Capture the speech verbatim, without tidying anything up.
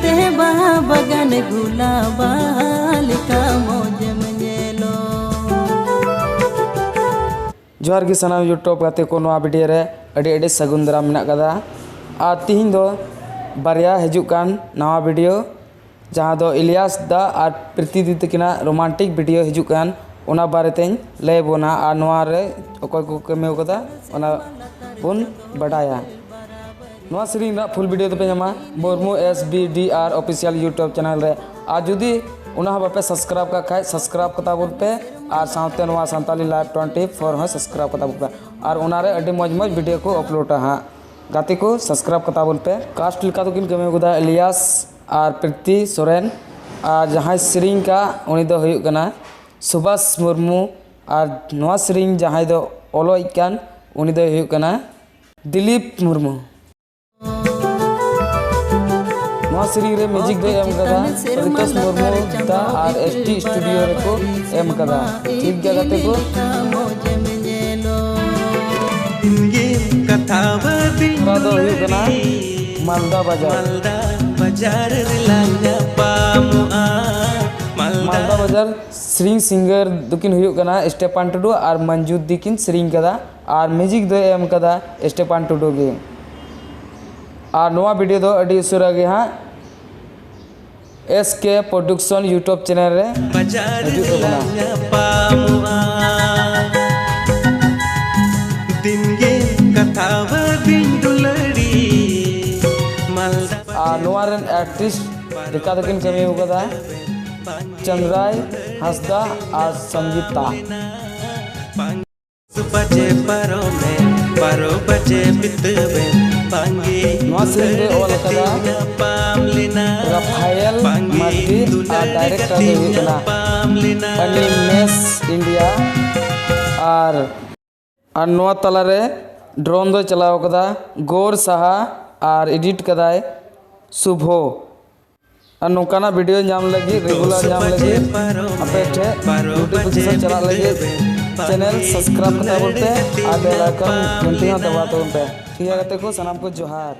ᱛᱮ ᱵᱟᱦᱟ ᱵᱟᱜᱟᱱ ᱜᱩᱞᱟᱵᱟ ᱞᱮᱠᱟ ᱢᱚᱡᱮᱢ ᱧᱮᱞᱚᱜ᱾ ᱡᱚᱦᱟᱨ ᱜᱮ ᱥᱟᱱᱟᱢ YouTube ᱜᱟᱛᱮ ᱠᱚ, ᱱᱚᱣᱟ video ᱨᱮ ᱟᱹᱰᱤ ᱟᱹᱰᱤ ᱥᱟᱹᱜᱩᱱ ᱫᱟᱨᱟᱢ ᱢᱮᱱᱟᱜ ᱠᱟᱫᱟ᱾ ᱟᱨ ᱛᱤᱦᱤᱧ ᱫᱚ ᱵᱟᱨᱭᱟ ᱦᱤᱡᱩᱜ ᱠᱟᱱ ᱱᱟᱣᱟ video, ᱡᱟᱦᱟᱸ ᱫᱚ ᱤᱞᱤᱭᱟᱥ ᱫᱟ ᱟᱨ ᱯᱨᱤᱛᱤ ᱫᱤ ᱛᱟᱹᱠᱤᱱᱟᱜ romantic video ᱦᱤᱡᱩᱜ ᱠᱟᱱ, ᱚᱱᱟ ᱵᱟᱨᱮ ᱛᱮᱧ ᱞᱟᱹᱭ ᱟᱵᱚᱱᱟ ᱟᱨ ᱱᱚᱣᱟ ᱨᱮ ᱚᱠᱚᱭ ᱠᱚ ᱠᱟᱹᱢᱤ ᱠᱟᱫᱟ ᱚᱱᱟ ᱵᱚᱱ ᱵᱟᱰᱟᱭᱟ᱾ ᱱᱚᱣᱟ ᱥᱮᱨᱮᱧ ᱨᱮᱱᱟᱜ full video ᱫᱚᱯᱮ ᱧᱟᱢᱟ Murmu S B D R official YouTube channel ᱨᱮ᱾ ᱟᱨ ᱡᱩᱫᱤ ᱚᱱᱟ ᱦᱚᱸ ᱵᱟᱯᱮ subscribe ᱠᱟᱜ ᱠᱷᱟᱡ, subscribe ᱠᱟᱛᱟ ᱵᱚᱱ ᱯᱮ᱾ ᱟᱨ ᱥᱟᱶᱛᱮ ᱱᱚᱣᱟ Santali Live twenty four ᱦᱚᱸ subscribe ᱠᱟᱛᱟ ᱵᱚᱱ ᱯᱮ᱾ ᱟᱨ ᱚᱱᱟ ᱨᱮ ᱟᱹᱰᱤ ᱢᱚᱡᱽ ᱢᱚᱡᱽ video ᱠᱚ uploadᱟ ᱦᱟᱸᱜ᱾ ᱜᱟᱛᱮ ᱠᱚ, subscribe ᱠᱟᱛᱟ ᱵᱚᱱ ᱯᱮ᱾ Cast ᱞᱮᱠᱟ ᱫᱚᱠᱤᱱ ᱠᱟᱹᱢᱤ ᱠᱟᱫᱟ ᱤᱞᱤᱭᱟᱥ ᱟᱨ ᱯᱨᱤᱛᱤ ᱥᱚᱨᱮᱱ᱾ ᱟᱨ ᱡᱟᱦᱟᱸᱭ ᱥᱮᱨᱮᱧ ᱠᱟᱜ, ᱩᱱᱤ ᱫᱚ ᱦᱩᱭᱩᱜ ᱠᱟᱱᱟ ᱥᱩᱵᱷᱟᱥ ᱢᱩᱨᱢᱩ᱾ ᱟᱨ ᱱᱚᱣᱟ ᱥᱮᱨᱮᱧ ᱡᱟᱦᱟᱸᱭ ᱫᱚ ᱚᱞᱚᱜ ᱠᱟᱱ, ᱩᱱᱤ ᱫᱚᱭ ᱦᱩᱭᱩᱜ ᱠᱟᱱᱟ ᱫᱤᱞᱤᱯ ᱢᱩᱨᱢᱩ᱾ ᱱᱚᱣᱟ ᱥᱮᱨᱮᱧ ᱨᱮ music ᱫᱚᱭ ᱮᱢ ᱠᱟᱫᱟ ᱨᱤᱛᱮᱥ ᱢᱩᱨᱢᱩ ᱫᱟ ᱟᱨ S T studio ᱨᱮᱠᱚ ᱮᱢ ᱠᱟᱫᱟ᱾ ᱴᱷᱤᱠ ᱜᱮᱭᱟ ᱜᱟᱛᱮ ᱠᱚ᱾ ᱫᱤᱱᱜᱮ ᱠᱟᱛᱷᱟ ᱵᱟᱹᱫᱤᱧ ᱚᱱᱟ ᱫᱚ ᱦᱩᱭᱩᱜ ᱠᱟᱱᱟ ᱢᱟᱞᱫᱟ ᱵᱟᱡᱟᱨ᱾ ᱢᱟᱞᱫᱟ ᱵᱟᱡᱟᱨ ᱨᱮᱞᱟᱝ ᱧᱟᱯᱟᱢᱚᱜᱼᱟ᱾ ᱢᱟᱞᱫᱟ ᱵᱟᱡᱟᱨ ᱥᱮᱨᱮᱧ singer ᱫᱚᱠᱤᱱ ᱦᱩᱭᱩᱜ ᱠᱟᱱᱟ ᱥᱴᱮᱯᱟᱱ ᱴᱩᱰᱩ ᱟᱨ ᱢᱚᱧᱡᱩ ᱫᱤ ᱠᱤᱱ ᱥᱮᱨᱮᱧ ᱠᱟᱫᱟ᱾ ᱟᱨ music ᱫᱚᱭ ᱮᱢ ᱠᱟᱫᱟ ᱥᱴᱮᱯᱟᱱ ᱴᱩᱰᱩ ᱜᱮ᱾ ᱟᱨ ᱱᱚᱣᱟ video ᱫᱚ ᱟᱹᱰᱤ ᱩᱥᱟᱹᱨᱟ ᱜᱮ ᱦᱟᱸᱜ S K Production YouTube channel ᱨᱮ ᱵᱟᱡᱟᱨ ᱦᱤᱡᱩᱜ ᱛᱟᱵᱚᱱᱟ᱾ ᱨᱮᱞᱟᱝ ᱧᱟᱯᱟᱢᱚᱜᱼᱟ᱾ ᱫᱤᱱᱜᱮ ᱠᱟᱛᱷᱟ ᱵᱟᱹᱫᱤᱧ ᱫᱩᱞᱟᱹᱲᱤ᱾ ᱢᱟᱞᱫᱟ ᱟᱨ ᱱᱚᱣᱟ ᱨᱮᱱ artist ᱞᱮᱠᱟ ᱫᱚᱠᱤᱱ ᱠᱟᱹᱢᱤ ᱟᱠᱟᱫᱟ ᱪᱟᱸᱫᱽᱨᱟᱭ ᱦᱟᱸᱥᱫᱟ ᱟᱨ ᱥᱚᱝᱜᱤᱛᱟ᱾ ᱵᱟᱡᱮ ᱯᱟᱨᱚᱢᱮ, ᱵᱟᱨᱚ ᱵᱟᱡᱮ ᱵᱤᱛᱟᱹᱣᱮ, ᱵᱟᱝᱜᱮ ᱱᱚᱣᱟ ᱥᱮᱨᱮᱧ ᱫᱚᱭ ᱚᱞ ᱟᱠᱟᱫᱟ ᱧᱟᱯᱟᱢ ᱞᱮᱱᱟ᱾ ᱨᱟᱯᱷᱟᱭᱮᱞ ᱵᱟᱝᱜᱮ ᱢᱟᱨᱰᱤ ᱟᱨ ᱰᱟᱭᱨᱮᱠᱴᱚᱨ ᱫᱚᱭ ᱦᱩᱭᱩᱜ ᱠᱟᱱᱟ ᱧᱟᱯᱟᱢ ᱞᱮᱱᱟ᱾ ᱟᱱᱤᱢᱮᱥ ᱤᱱᱰᱤᱭᱟ᱾ ᱟᱨ, ᱟᱨ ᱱᱚᱣᱟ ᱛᱟᱞᱟᱨᱮ drone ᱫᱚᱭ ᱪᱟᱞᱟᱣ ᱟᱠᱟᱫᱟ ᱜᱳᱨ ᱥᱟᱦᱟ ᱟᱨ edit ᱠᱟᱫᱟᱭ ᱥᱩᱵᱷᱚ᱾ ᱟᱨ ᱱᱚᱝᱠᱟᱱᱟᱜ video ᱧᱟᱢ ᱞᱟᱹᱜᱤᱫ, regular ᱧᱟᱢ ᱞᱟᱹᱜᱤᱫ ᱟᱯᱮ ᱴᱷᱮᱱ notification ᱪᱟᱞᱟᱜ ᱞᱟᱹᱜᱤᱫ channel subscribe ᱠᱟᱛᱟ ᱵᱚᱱ ᱯᱮ ᱟᱨ bell icon ᱜᱷᱚᱱᱴᱤ ᱦᱚᱸ ᱫᱟᱵᱟᱣ ᱛᱟᱵᱚᱱ ᱯᱮ᱾ ᱴᱷᱤᱠ ᱜᱮᱭᱟ ᱜᱟᱛᱮ ᱠᱚ, ᱥᱟᱱᱟᱢ ᱠᱚ ᱡᱚᱦᱟᱨ᱾